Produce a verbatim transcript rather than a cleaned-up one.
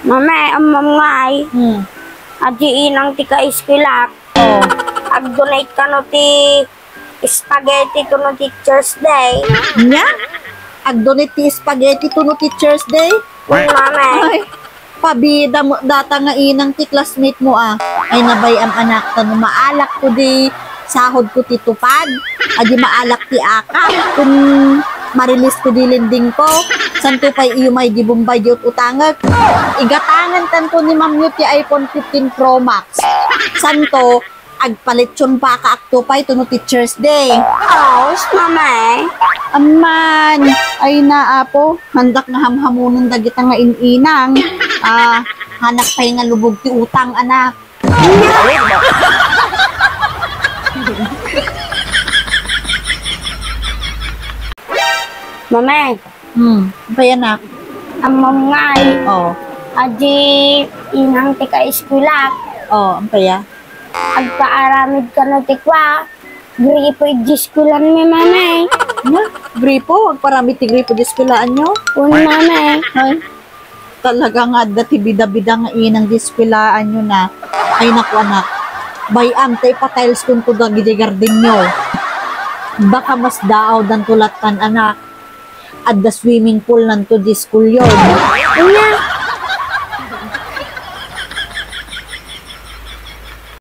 Mama, ammom ngay. Hmm. Adi inang ti kaeskwelak. Oh. Ag-donate kano ti spaghetti to no Teacher's Day. Nya? Ag-donate ti spaghetti to no Teacher's Day? Mama. Ay, pabida mo data nga inang ti classmate mo, ah. Ay, nabay-am, anak, ta no maalak ko di sahod ko ti tupad, adi maalak ti akak. Kung marilis ko di lending ko, santo pay iyo may di Bombay di ut-utangek. Igatangan tanto ni Ma'am Yu ti iPhone fifteen Pro Max. Santo, agpalitson pa ka akto pay to no Teacher's Day. Aws, Mama. Amman, ay na, apo, handak nga hamhamunon dagita nga in-inang. Ah, hanak pay nga lubog ti utang, anak. Mama. Hmm, ampay, anak? Ammom ngay. Oh. Adi inang ti kaeskwelak. Oh, ampay, ah? Agpaaramid kano ti kua. Gripo iti eskwelaanmi, Mama. Nya? Gripo? Agparamid ti gripo iti eskwelaanyo? Wen, Mama. Ay, talaga nga adda ti bida-bida nga inang iti eskwelaanyo na. Ay, naku, anak. Bay-am ta ipatiles konto dagiti gardenyo. Baka mas daaw danto lattan, anak. Adda swimming pool nanto di school yun. Anya,